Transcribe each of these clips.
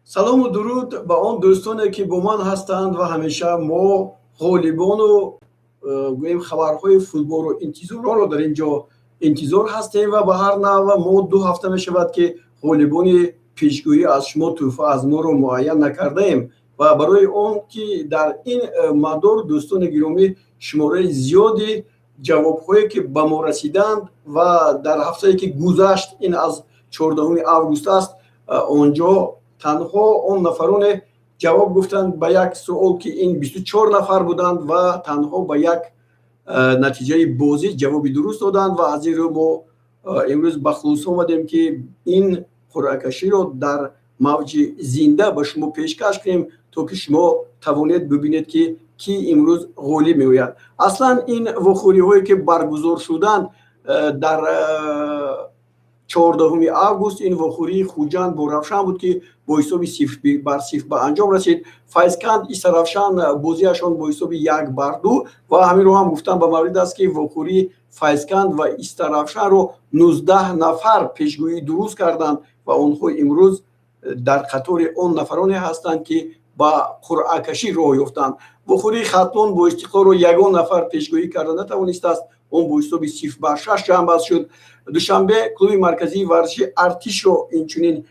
Салому дуруд ба он дӯстоне, ки бо ман ҳастанд ва ҳамеша мо ғолибону гӯем хабарҳои футболро интизоронро дар ин ҷо интизор ҳастем. Ва ба ҳар навъ мо 2 ҳафта мешавад, ки ғолибони пешгӯӣ аз шумо тӯҳфа аз моро муайян накардаем. Ва барои он ки дар ин мадор, дӯстони гиромӣ, шумораи зиёди ҷавобҳое, ки ба мо расиданд ва дар ҳафтае, ки гузашт, ин аз 14 август аст, он ҷо танҳо он нафароне ҷавоб гуфтанд ба як суол, ки ин 24 нафар буданд ва танҳо ба як натиҷаи бозӣ ҷавоби дуруст доданд. Ва аз ин рӯ мо имрӯз ба хулоса омадем, ки ин қуръакаширо дар мавҷи зинда ба шумо пешкаш кунем, то ки шумо тавонед бибинед, ки кӣ имрӯз ғолиб меояд. Аслан ин вохӯриҳое, ки баргузор шуданд дар 14 август, ин вохӯрии Хуҷанд бо Равшан буд, ки бо ҳисоби 0-0 ба анҷом расид. Файзканд, Истаравшан бозиашон бо ҳисоби 1-2. Ва ҳаминро ҳам гуфтан ба маврид аст, ки вохӯрии Файзканд ва Истаравшанро 19 нафар пешгӯӣ дуруст карданд ва онҳо имрӯз дар қатори он нафароне ҳастанд, ки ба қуръакашӣ роҳ ёфтанд. Вохӯрии Хатлон бо Истиқлолро ягон нафар пешгӯӣ карда натавонистааст, он бо ҳисоби 0-6 ҷамъбаст шуд. Душанбе клуби марказии варзиши Артишро инчунин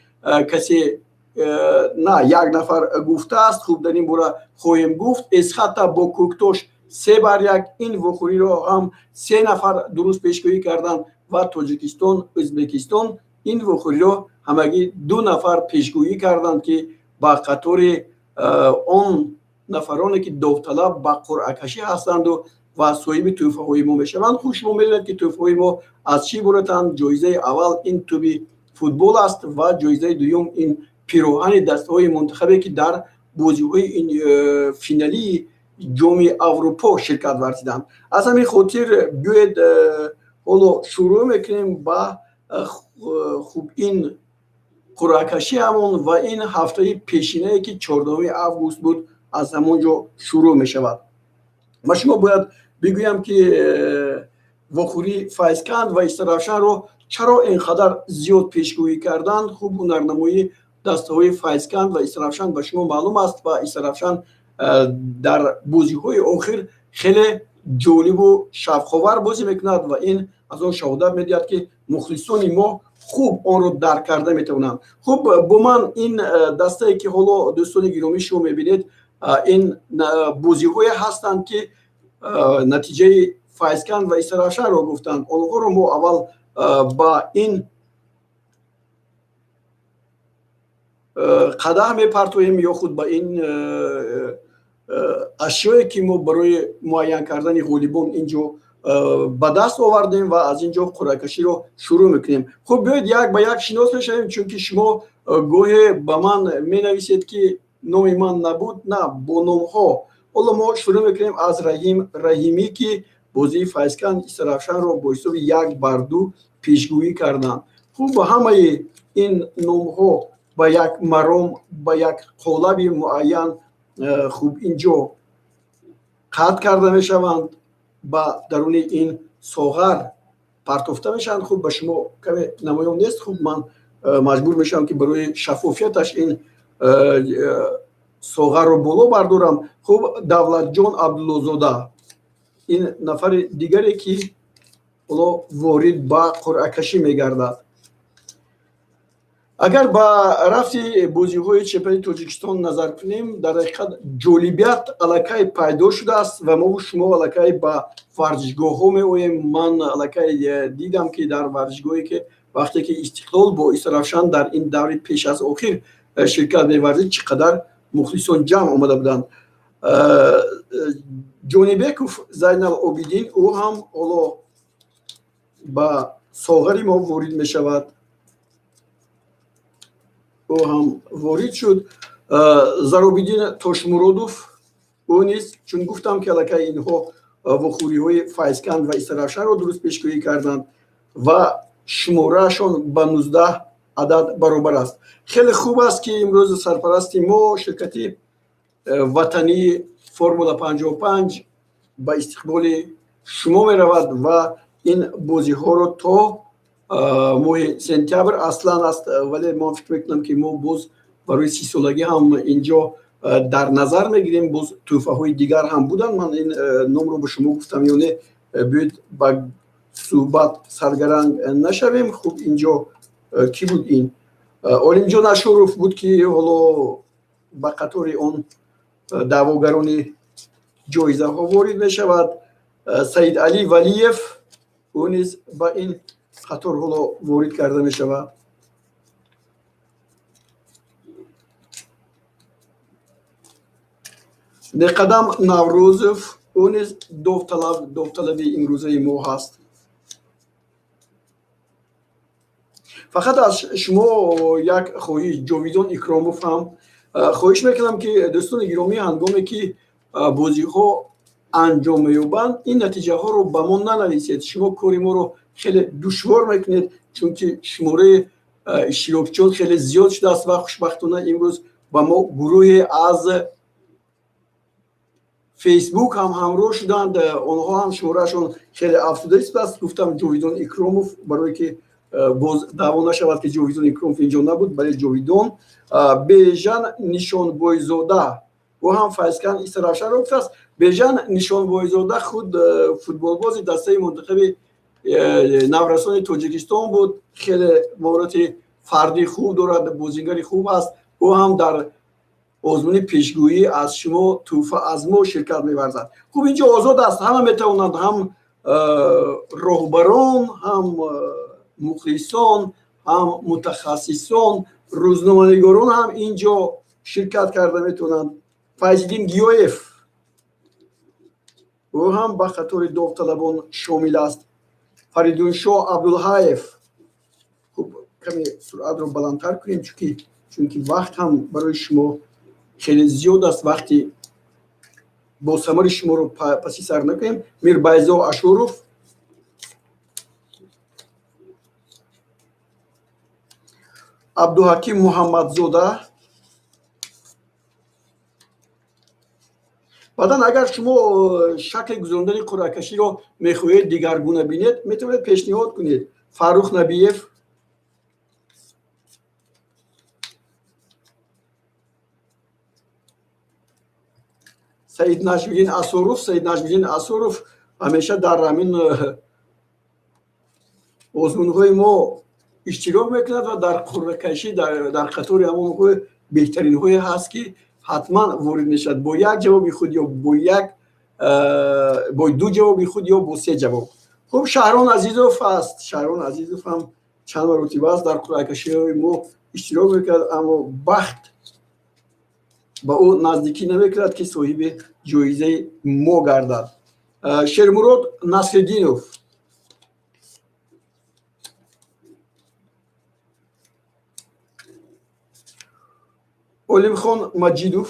касе на як нафар гуфтааст. Хуб, дар ин бора хоҳем гуфт. Эсхата бо Кӯктош 3-1, ин вохӯриро ҳам се нафар дуруст пешгӯӣ карданд. Ва Тоҷикистон, Ӯзбекистон, ин вохӯриро ҳамагӣ ду нафар пешгӯӣ карданд, ки ба қатори он нафароне, ки довталаб ба қуръакашӣ ҳастанду ва соҳиби тӯҳфаҳои мо мешаванд. Хуб, шумо медонед, ки тӯҳфаҳои мо аз чӣ иборатанд. Ҷоизаи аввал ин тӯби футбол аст ва ҷоизаи дуюм ин пироҳани дастаҳои мунтахабе, ки дар бозиҳои финалии Ҷоми Аврупо ширкат варзиданд. Аз ҳамин хотир биёед, ҳоло шурӯъ мекунем ба хуб ин қуръакашӣ ҳамон. Ва ин ҳафтаи пешинае, ки 14 август буд, аз ҳамон ҷо шурӯъ мешавад. Ва шумо бояд бигӯям, ки вохӯрии Файзканд ва Истаравшанро чаро ин қадар зиёд пешгӯӣ карданд. Хуб, ҳунарнамоии дастаҳои Файзканд ва Истаравшан ба шумо маълум аст ва Истаравшан дар бозиҳои охир хеле ҷолибу шавқовар бозӣ мекунад ва ин аз он шаҳодат медиҳад, ки мухлисони мо хуб онро дарк карда метавонанд. Хуб, бо ман ин дастае, ки ҳоло, дӯстони гиромӣ, шумо мебинед, ин бозиҳое ҳастанд, ки натиҷаи Файзканд ва Истаравшанро гуфтанд. Онҳоро мо аввал ба ин қадаҳ мепартоем ё худ ба ин ашёе, ки мо барои муайян кардани ғолибон ин ҷо ба даст овардем, ва аз ин ҷо қуръакаширо шурӯъ мекунем. Хуб, биёед, як ба як шинос мешавем, чунки шумо гоҳе ба ман менависед, ки номи ман набуд. На, бо номҳо. Ҳоло мо шурӯъ мекунем аз Раҳим Раҳимӣ, ки бозии Файзканд, Истаравшанро бо ҳисоби 1-2 пешгӯӣ карданд. Хуб, ҳамаи ин номҳо ба як маром, ба як қолаби муайян хуб ин ҷо қатъ карда мешаванд, ба даруни ин соғар партофта мешаванд. Хуб, ба шумо каме намоён нест. Хуб, ман маҷбур мешавам, ки барои шаффофияташ ин соғарро боло бардорам. Хуб, Давлатҷон Абдуллозода, ин нафари дигаре, ки ҳоло ворид ба қуръакашӣ мегардад. Агар ба рафти бозиҳои чемпионати Тоҷикистон назар кунем, дар ҳақиқат ҷолибият аллакай пайдо шудааст ва мову шумо аллакай ба варзишгоҳҳо меоем. Ман аллакай дидам, ки дар варзишгоҳе, ки вақте ки Истиқлол бо Истаравшан дар ин даври пеш аз охир ширкат меварзид, чӣ қадар мухлисон ҷамъ омада буданд. Ҷонибеков Зайнал Обидин, ӯ ҳам ҳоло ба соғари мо ворид мешавад, ӯ ҳам ворид шуд. Заробиддин Тошмуродов, ӯ низ, чун гуфтам, ки аллакай инҳо вохӯриҳои Файзканд ва Истаравшанро дуруст пешгӯӣ карданд ва шумораашон ба 19 адад баробар аст. Хеле хуб аст, ки имрӯз сарпарасти мо, ширкати ватании Формула 55, ба истиқболи шумо меравад ва ин бозиҳоро то моҳи сентябр аслан аст, вале ман фикр мекунам, ки мо боз Барои 30-солагӣ ҳам инҷо дар назар мегирем. Боз тӯҳфаҳои дигар ҳам буданд. Ман ин номро ба шумо гуфтам ё не, биёед ба суҳбат саргаранг нашавем. Хуб, инҷо кӣ буд? Ин Олимҷон Ашуров буд, ки ҳоло ба қатори он даъвогарони ҷоизаҳо ворид мешавад. Саид Алӣ Валиев, ӯ низ ба ин қатор ҳоло ворид карда мешавад. Неқадам Наврӯзов, ӯ низ довталаби имрӯзаи мо ҳаст. Фақат аз шумо як хоҳиш, Ҷовидон Икромов ҳам хоҳиш мекунам, ки дӯстони гиромӣ, ҳангоме ки бозиҳо анҷом меёбанд, ин натиҷаҳоро ба мо нанависед. Шумо кори моро хеле душвор мекунед, чунки шумораи иштирокчиён хеле зиёд шудааст ва хушбахтона имрӯз ба мо гурӯҳе аз Фейсбук ҳам ҳамроҳ шуданд. Онҳо ҳам шумораашон хеле афзуда истодааст. Гуфтам Ҷовидон Икромов, барое ки боз даъво нашавад, ки Ҷовидон Икромов инҷо набуд, бале, Ҷовидон. Бежан Нишонбойзода, ӯ ҳам Файзканд Истаравшанро гуфтааст. Бежан Нишонбойзода худ футболбози дастаи мунтахаби наврасони Тоҷикистон буд. Хеле маҳорати фардии хуб дорад, бозингари хуб аст. Ӯ ҳам дар озмуни пешгӯӣ аз шумо тӯҳфа аз мо ширкат меварзад. Хуб, инҷо озод аст, ҳама метавонанд, ҳам роҳбарон, ҳам мухлисон, ҳам мутахассисон, рӯзноманигорон ҳам инҷо ширкат карда метавонанд. Файзиддин Гиёев, ӯ ҳам ба қатори довталабон шомил аст. Фаридуншоҳ Абдулҳаев. Хуб, каме суръатро баландтар кунем, чунки вақт ҳам барои шумо хеле зиёд аст. Вақти босамари шуморо паси сар накунем. Мирбайзо Ашуров, Абдуҳаким Муҳаммадзода. Баъдан агар шумо шакли гузарондани қуръакаширо мехоҳед дигаргуна бинед, метавонед пешниҳод кунед. Фаррух Набиев, Саид Наҷмиддин Асуров. Саид Наҷмиддин Асуров ҳамеша дар ҳамин озмунҳои мо иштирок мекунад ва дар қуръакашӣ дар қатори ҳамонҳои беҳтаринҳое ҳаст, ки ҳатман ворид мешавад бо як ҷавоби худ ё бо ду ҷавоби худ ё бо се ҷавоб. Хуб, Шаҳрон Азизов аст. Шаҳрон Азизов ҳам чанд маротиба аст дар қуръакашиҳои мо иштирок мекунад, аммо бахт ба ӯ наздикӣ намекунад, ки соҳиби ҷоизаи мо гардад. Шермурод Насриддинов, Олимхон Маҷидов,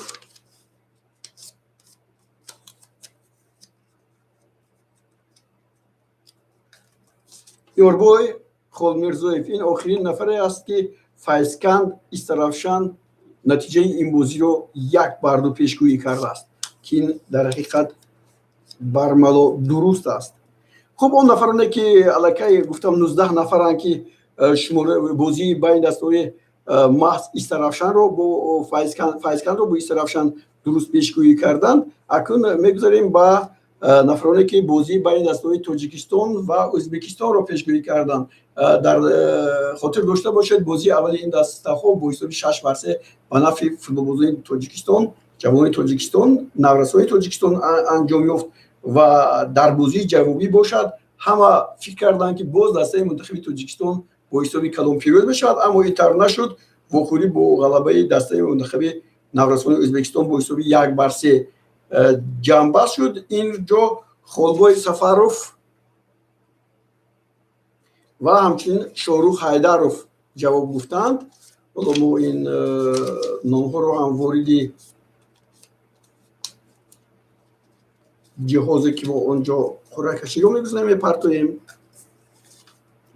Ёрбой Холмирзоев. Ин охирин нафаре аст, ки Файзканд Истаравшан натиҷаи ин бозиро 1-2 пешгӯӣ кардааст, ки ин дар ҳақиқат бармало дуруст аст. Хуб, он нафароне ки аллакай гуфтам, 19 нафаранд, ки шумора бозии байни дастаҳои маҳз Истаравшанро бо Файзкандро бо Истаравшан дуруст пешгӯӣ карданд. Акнун мегузарем ба нафароне, ки бозии байни дастаҳои Тоҷикистон ва Ӯзбекистонро пешгӯӣ карданд. Дар хотир дошта бошед, бозии аввали ин дастаҳо бо ҳисоби 6-3 ба нафъи футболбозони Тоҷикистон, ҷавонони Тоҷикистон, наврасони Тоҷикистон анҷом ёфт ва дар бозии ҷавобӣ бошад, ҳама фикр карданд, ки боз дастаи мунтахаби Тоҷикистон бо ҳисоби калон пирӯз мешавад, аммо ин тавр нашуд. Вохӯрӣ бо ғалабаи дастаи мунтахаби наврасони Ӯзбекистон бо ҳисоби 1-3 ҷамъбаст шуд. Ин ҷо Холбой Сафаров ва ҳамчунин Шоҳрух Ҳайдаров ҷавоб гуфтанд. Ҳоло мо ин номҳоро ҳам вориди ҷиҳозе, ки мо он ҷо қуръакаширо мегузорем, мепартоем.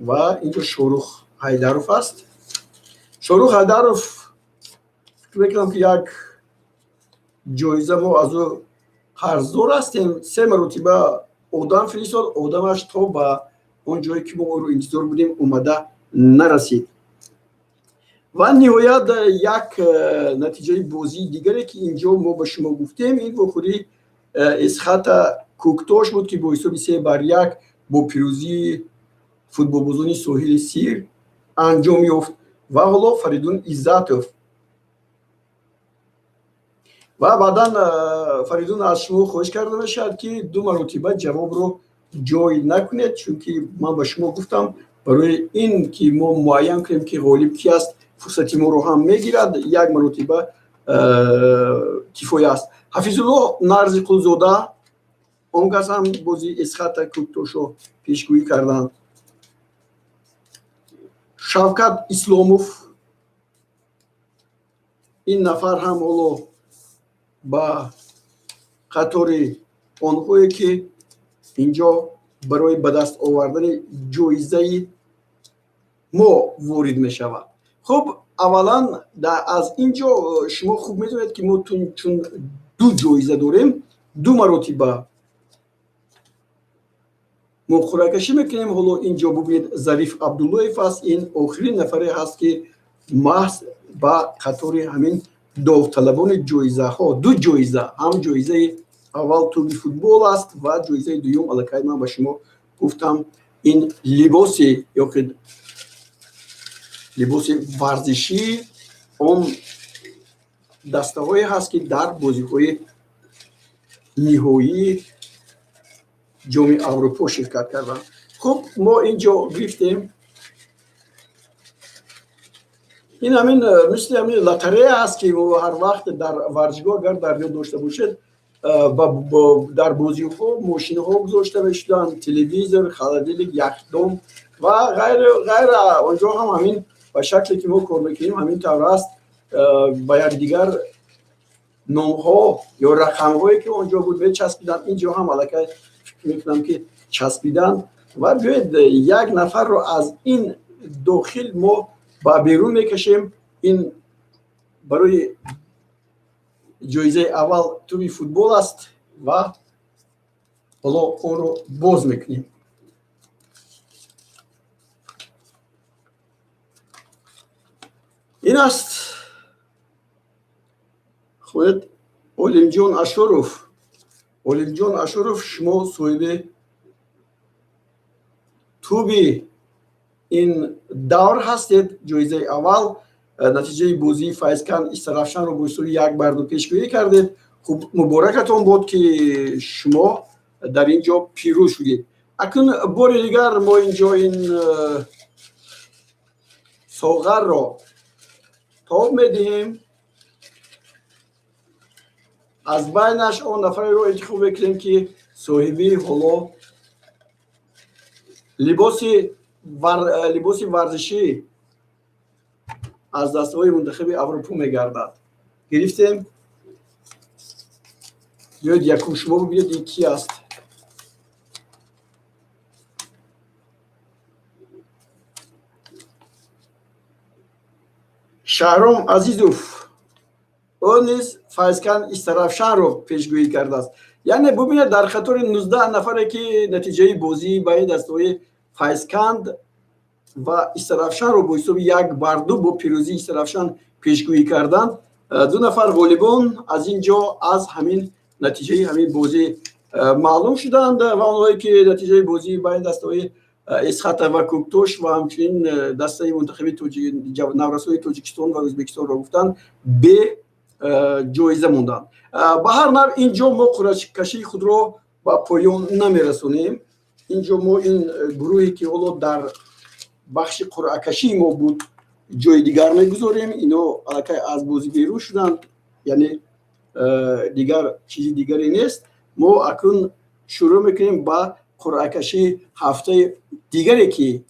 Ва инҷо Шоҳрух Ҳайдаров аст. Шоҳрух Ҳайдаров, фикр мекунам, ки як ҷоиза мо аз ӯ қарздор ҳастем. Се маротиба одам фиристод, одамаш то ба он ҷое, ки мо ӯро интизор будем, омада нарасид. Ва ниҳоят як натиҷаи бозии дигаре, ки инҷо мо ба шумо гуфтем, ин вохӯрии Эсхата Кӯктош буд, ки бо ҳисоби 3-1 бо пирӯзии футболбозони Соҳили Сир анҷом ёфт. Ва ҳоло Фаридун Иззатов. Ва баъдан, Фаридун, аз шумо хоҳиш карда мешавад, ки ду маротиба ҷавобро ҷой накунед, чунки ман ба шумо гуфтам, барои ин ки мо муайян кунем, ки ғолиб ки аст, фурсати моро ҳам мегирад, як маротиба кифоя аст. Ҳафизулло Нарзиқулзода, он кас ҳам бозии Эсхата Кӯктошро пешгӯӣ карданд. Шавкат Исломов, ин нафар ҳам ҳоло ба қатори онҳое, ки инҷо барои ба даст овардани ҷоизаи мо ворид мешавад. Хуб, аввалан аз ин ҷо шумо хуб медонед, ки мо чун ду ҷоиза дорем, ду маротиба мо қуръакашӣ мекунем. Ҳоло ин ҷо бубинед, Зариф Абдуллоев аст. Ин охирин нафаре ҳаст, ки маҳз ба қатори ҳамин довталабони ҷоизаҳо, ду ҷоиза, ҳам ҷоизаи аввал тӯби футбол аст ва ҷоизаи дуюм, аллакай ман ба шумо гуфтам, ин либоси ёки либоси варзишӣ он дастаҳое ҳаст, ки дар бозиҳои ниҳоии Ҷоми Аврупо ширкат карданд. Хуб, мо ин ҷо гирифтем, ин ҳамин мисли ҳамин лотарея аст, ки ҳар вақт дар варзишгоҳ, агар дар ёд дошта бошед, дар бозиҳо мошинҳо гузошта мешуданд, телевизор, холодильник, яхдон ва ғайра. Онҷо ҳам ҳамин ба шакле, ки мо кор мекунем, ҳамин тавр аст. Ба якдигар номҳо ё рақамҳое, ки он ҷо буд, мечаспиданд. Ин ҷо ҳам аллакай фикр мекунам, ки часпиданд. Ва биёед, як нафарро аз ин дохил мо ба берун мекашем. Ин барои ҷоизаи аввал тӯби футбол аст ва ҳоло онро боз мекунем. Ин аст худ Олимҷон Ашуров. Олимҷон Ашуров, шумо соҳиби тӯби ин давр ҳастед, ҷоизаи аввал. Натиҷаи бозии Файзканд Истарафшанро бо ҳисоби 1-2 пешгӯӣ кардед. Хуб, муборакатон бод, ки шумо дар ин ҷо пирӯз шудед. Акнун бори дигар мо ин ҷо ин соғарро тоб медиҳем, аз байнаш он нафареро интихоб мекунем, ки соҳиби ҳоло либоси варзишӣ аз дастаҳои мунтахаби Аврупо мегардад. Гирифтем. Биёед, якум шумо бибинед, ин ки аст. Шаҳром Азизов, ӯ низ Файзканд Истарафшанро пешгӯӣ кардааст. Яъне бубинед, дар қатори 19 нафаре, ки натиҷаи бозии байни дастаҳои Файзканд ва Истарафшанро бо ҳисоби 1-2 бо пирӯзии Истарафшан пешгӯӣ карданд, ду нафар ғолибон аз ин ҷо аз ҳамин натиҷаи ҳамин бозӣ маълум шуданд. Ва онҳое, ки натиҷаи бозии байни дастаҳои Эсхата ва Кӯктош ва ҳамчунин дастаи мунтахаби наврасои Тоҷикистон ва Ӯзбекистонро гуфтанд, бе ҷоиза монданд. Ба ҳар навъ, ин ҷо мо қуръакашии худро ба поён намерасонем. Ин ҷо мо ин гурӯҳе, ки ҳоло дар бахши қуръакашии мо буд, ҷои дигар мегузорем. Ино аллакай аз бозӣ берун шуданд, яъне дигар чизи дигаре нест. Мо акнун шурӯъ мекунем ба қуръакашии ҳафтаи дигаре, ки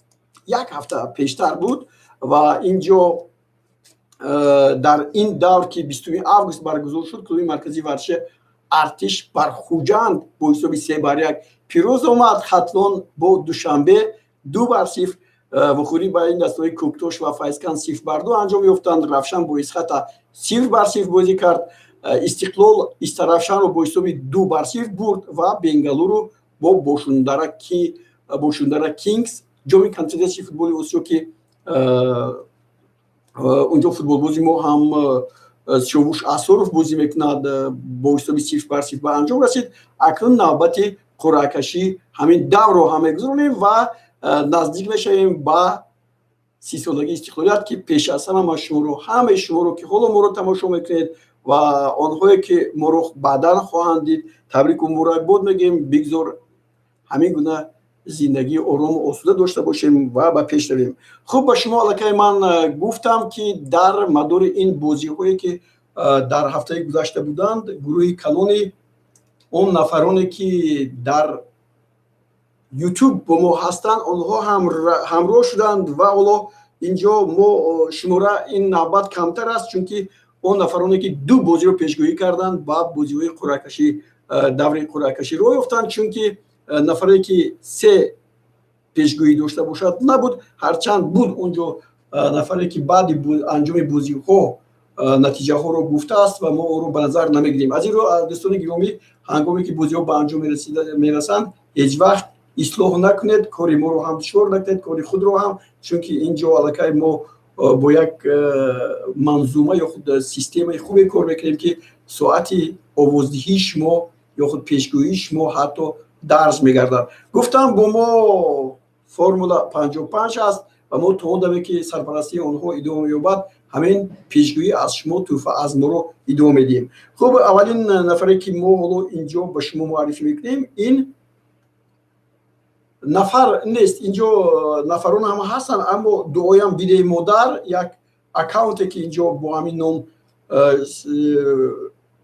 як ҳафта пештар буд. Ва ин ҷо дар ин давр, ки 20 август баргузор шуд, клуби марказии варзиши Артиш бар Хуҷанд бо ҳисоби 3-1 пирӯз омад. Хатлон бо Душанбе 2-0, вохӯрӣ байни дастаҳои Кӯктош ва Файзканд 0-2 анҷом ёфтанд. Равшан бо Исхата 0-0 бозӣ кард. Истиқлол Истарафшанро бо ҳисоби 2-0 бурд ва Бенгалуру бо Бошундара Кингс, ҷоми конфедератсияи футболи Осиё, ки Унҷо футболбози мо ҳам Сиёвуш Асоров бозӣ мекунад, бо ҳисоби 0-0 ба анҷом расид. Акнун навбати қуръакашӣ ҳамин даврро ҳам мегузаронем ва наздик мешавем ба 30-солагии истиқлолият, ки пеш аз ҳама ман шуморо, ҳамаи шуморо, ки ҳоло моро тамошо мекунед ва онҳое ки моро баъдан хоҳанд дид, табрику муборакбод мегӯем. Бигзор ҳамин гуна зиндагии орому осуда дошта бошем ва ба пеш равем. Хуб, ба шумо аллакай ман гуфтам, ки дар мадори ин бозиҳое, ки дар ҳафтаи гузашта буданд, гурӯҳи калони он нафароне, ки дар Ютуб бо мо ҳастанд, онҳо ҳамроҳ шуданд ва ҳоло инҷо мо шумора ин навбат камтар аст, чунки он нафароне, ки ду бозиро пешгӯӣ карданд, ба бозиҳои қуръакашӣ, даври қуръакашӣ роҳ ёфтанд, чунки нафаре, ки се пешгӯӣ дошта бошад, набуд. Ҳарчанд буд онҷо нафаре, ки баъди анҷоми бозиҳо натиҷаҳоро гуфтааст ва мо онро ба назар намегирем. Аз ин рӯ, дӯстони гиромӣ, ҳангоме ки бозиҳо ба анҷом мерасанд, ҳеҷ вақт ислоҳ накунед, кори моро ҳам душвор накунед, кори худро ҳам, чунки ин ҷо аллакай мо бо як манзума ё худ системаи хубе кор мекунем, ки соати овоздиҳии шумо ё худ пешгӯии шумо ҳатто дарҷ мегардад. Гуфтам, бо мо Формула 55 аст ва мо то он даме, ки сарпарастии онҳо идома меёбад, ҳамин пешгӯӣ аз шумо, тӯҳфа аз моро идома медиҳем. Хуб, аввалин нафаре, ки мо ҳоло инҷо ба шумо муаррифӣ мекунем, ин нафар нест, инҷо нафарон ҳама ҳастанд, аммо «Дуоям бидеҳ модар», як аккаунте, ки инҷо бо ҳамин ном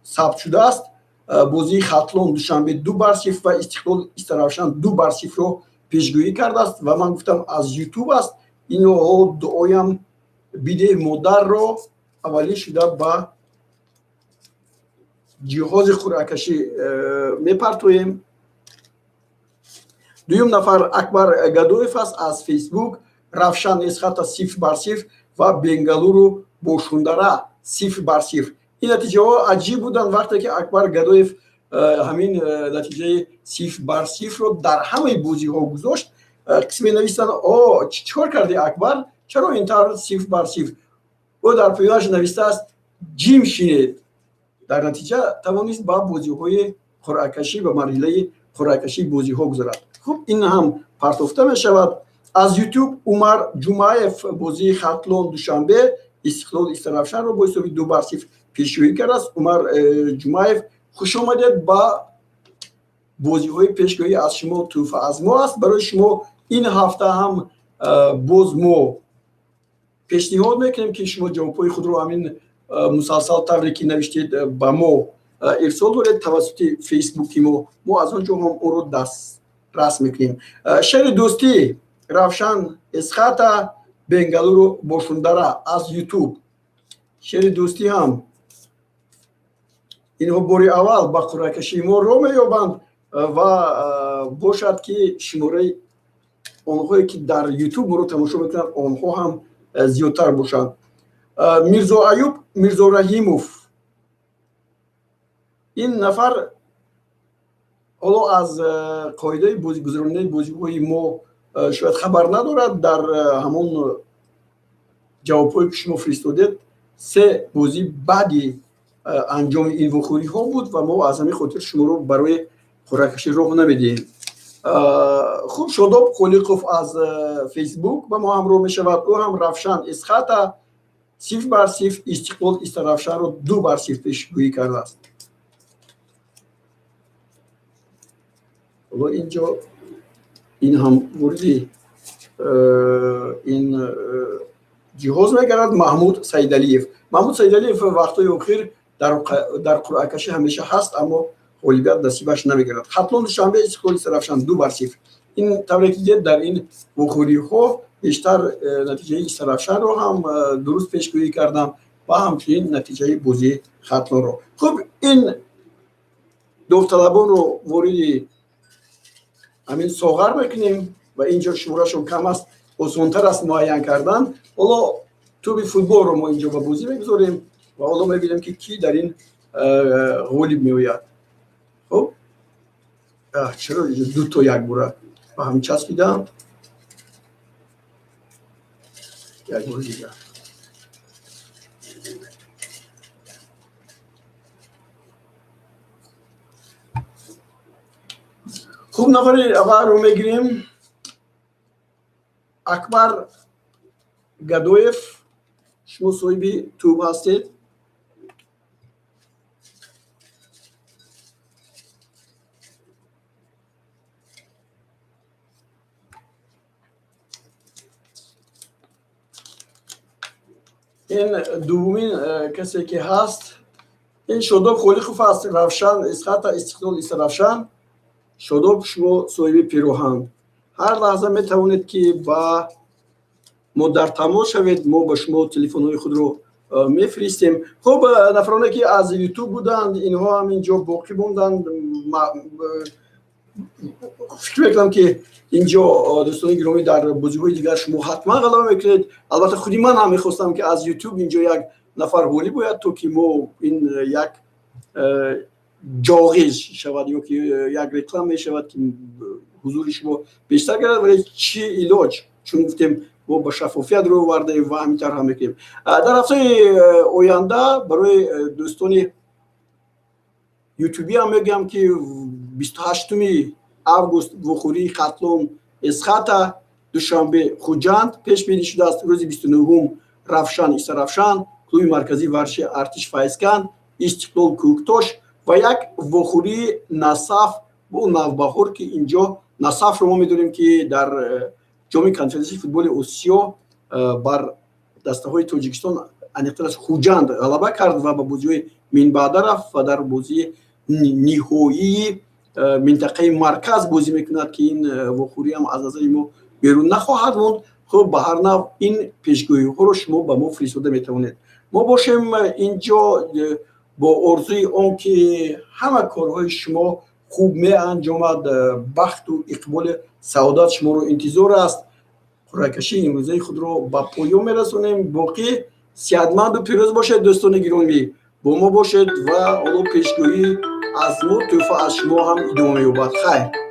сабт шудааст, бозии Хатлон Душанбе 2-0 ва Истиқлол Истаравшан 2-0-ро пешгӯӣ кардааст ва ман гуфтам, аз Ютуб аст. Инҳо «Дуоям бидеҳ модарро» аввалин шуда ба ҷиҳози қуръакашӣ мепартоем. Дуюм нафар Акбар Гадоев аст аз Фейсбук. Равшан Эсхата 0-0 ва Бенгалуру Бошундара 0-0. Ин натиҷаҳо аҷиб буданд. Вақте ки Акбар Гадоев ҳамин натиҷаи 0-0-ро дар ҳамаи бозиҳо гузошт, қисме нависанд: «О, чӣ кор кардӣ, Акбар, чаро ин тавр 0-0?» Ӯ дар поёнаш навистааст: «Ҷим шинед». Дар натиҷа тавонист ба бозиҳои қуръакашӣ, ба марҳилаи қуръакашии бозиҳо гузарад. Хуб, ин ҳам партофта мешавад. Аз Ютуб Умар Ҷумаев бозии Хатлон Душанбе, Истиқлол Истаравшанро бо ҳисоби 2-0 пешгӯӣ кардааст. Умар Ҷумаев, хуш омадед ба бозиҳои пешгӯӣ аз шумо, тӯҳфа аз мо аст барои шумо. Ин ҳафта ҳам боз мо пешниҳод мекунем, ки шумо ҷавобҳои худро ҳамин мусалсал тавре ки навиштед ба мо ирсол доред тавассути Фейсбуки мо. Мо аз он ҷо ҳам онро дастрас мекунем. Шаҳри Дӯстӣ, Равшан Эсхата, Бенгалуру Бошундара аз Ютуб. Шери Дӯстӣ ҳам, инҳо бори аввал ба қуръакашии мо роҳ меёбанд ва бошад, ки шумораи онҳое, ки дар Ютуб моро тамошо мекунанд, онҳо ҳам зиёдтар бошанд. Мирзо Аюб Мирзораҳимов, ин нафар ҳоло аз қоидаи гузаронидани бозиҳои мо шояд хабар надорад. Дар ҳамон ҷавобҳое, ки шумо фиристодед, се бозӣ баъди анҷоми ин вохӯриҳо буд ва мо аз ҳамин хотир шуморо барои қуръакашӣ роҳ намедиҳем. Хуб, Шодоб Холиқов аз Фейсбук ба мо ҳамроҳ мешавад. Ӯ ҳам Равшан Эсхата 0-0, Истиқлол Истаравшанро 2-0 пешгӯӣ кардааст. Ҳоло инҷо ин ҳам вориди ин ҷиҳоз мегардад. Маҳмуд Саидалиев. Маҳмуд Саидалиев вақтҳои охир дар қуръакашӣ ҳамеша ҳаст, аммо ғолибият насибаш намегардад. Хатлон Душанбе, Истиқлоли Истаравшан 2-0. Ин тавре ки дидед, дар ин вохӯриҳо бештар натиҷаи Истаравшанро ҳам дуруст пешгӯӣ кардам ва ҳамчунин натиҷаи бозии Хатлонро. Хуб, ин довталабонро вориди ҳамин соғар мекунем ва инҷо шуморашон кам аст, осонтар аст муайян кардан. Ҳоло тӯби футболро мо инҷо ба бозӣ мегузорем ва ҳоло мебинем, ки кӣ дар ин ғолиб меояд. Хуб, чаро дуто якбора ба ҳам часпиданд? Як бори дигар. Хуб, нафари аввалро мегирем. Акбар Гадоев, шумо соҳиби тӯб ҳастед. Ин дуввумин касе ки ҳаст, ин Шодоб Холиқов аст. Равшан Исхата, Истиқлол Истаравшан. Шодоб, шумо соҳиби пироҳан. Ҳар лаҳза метавонед, ки ба мо дар тамос шавед, мо ба шумо телефонҳои худро мефиристем. Хуб, нафароне ки аз Ютуб буданд, инҳо ҳам инҷо боқӣ монданд. Фикр мекунам, ки инҷо, дӯстони гиромӣ, дар бозиҳои дигар шумо ҳатман ғалаба мекунед. Албатта, худи ман ҳам мехостам, ки аз Ютуб инҷо як нафар ғолиб бояд, то ки мо ин як ҷоғиз шавад ё ки як реклама мешавад, ки ҳузури шумо бештар гардад, вале чӣ илоҷ, чун гуфтем, мо ба шаффофият рӯ овардаем ва ҳамин тавр ҳам мекунем. Дар ҳафтаи оянда барои дӯстони ютубӣ ҳам мегӯям, ки 28-уми август вохӯрии Хатлон Эсхата, Душанбе Хуҷанд пешбинӣ шудааст. Рӯзи 29-ум Равшан Истаравшан, клуби марказии варзиши Артиш Файзканд, Истиқлол Кӯктош ва як вохӯрии Насаф бо Навбаҳор, ки инҷо Насафро мо медонем, ки дар ҷоми Конфедератсияи футболи Осиё бар дастаҳои Тоҷикистон, аниқтар аз Хуҷанд, ғалаба кард ва ба бозиҳои минбаъда рафт ва дар бозии ниҳоии минтақаи марказ бозӣ мекунад, ки ин вохӯриам аз назари мо берун нахоҳад монд. Хуб, ба ҳар нав ин пешгӯиҳоро шумо ба мо фиристода метавонед. Мо бошем инҷо бо орзуи он ки ҳама корҳои шумо хуб меанҷомад, бахту иқболи саодат шуморо интизор аст, қуръакашии имрӯзаи худро ба поён мерасонем. Боқӣ сиҳатманду пирӯз бошед, дӯстони гиромӣ, бо мо бошед ва ҳоло пешгӯӣ аз мо, тӯҳфа аз шумо ҳам идома меёбад. Хайр.